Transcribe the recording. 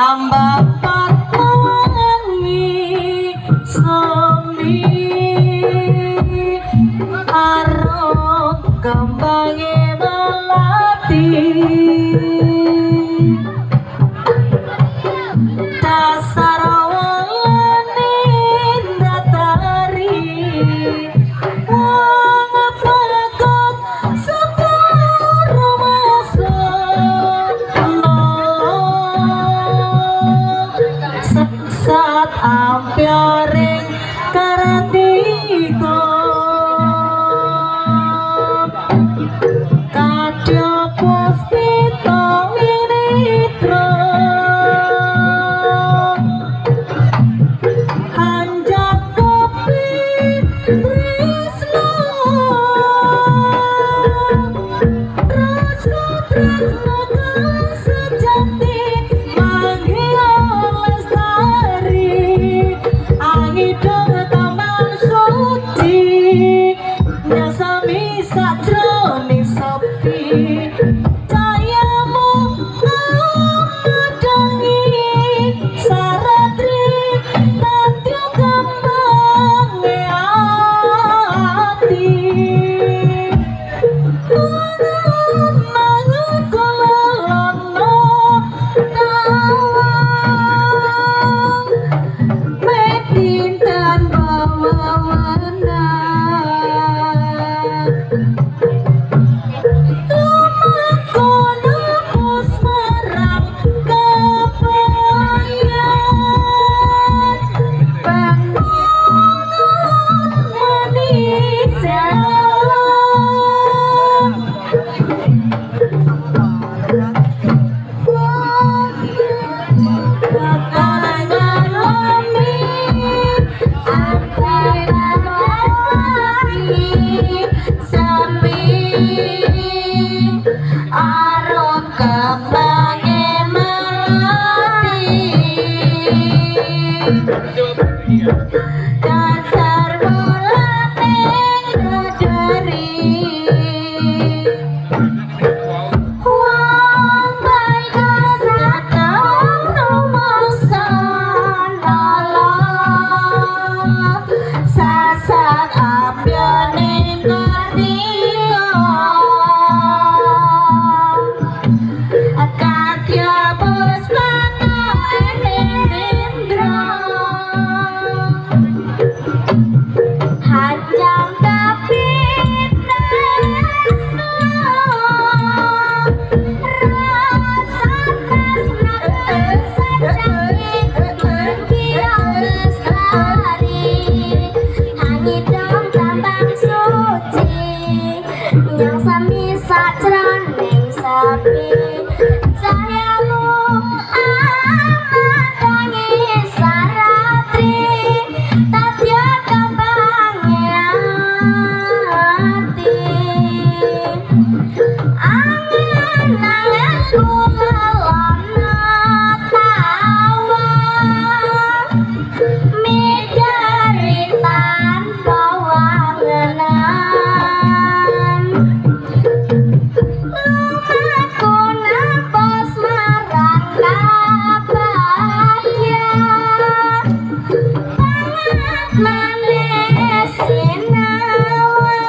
Ambapat wangi semi arum kembange melati dasar welane ndatari wong bagus sepuro sesat ampyoring kartika kadya puspita winitra hanjak kopi tresno rasa tresno kang sejati manggih lestari angidong taman suci nyasami sajroning sepi cahayamu amedangi saratri tadya kembange ati dasar mulane nadari wong baik satang rumangsa nala sasat apyane ngartika kadya puspana enendra hanjang kapit tresno rasa tresno sejati mangkira lestari hangidong tambang suci yang sami sajroning sepi cahayamu amedangi saratri tadya kembange ati angen-angen kula tawang midari tanpa wangenan lumaku nembus marang kabahagia banget manis sinawang.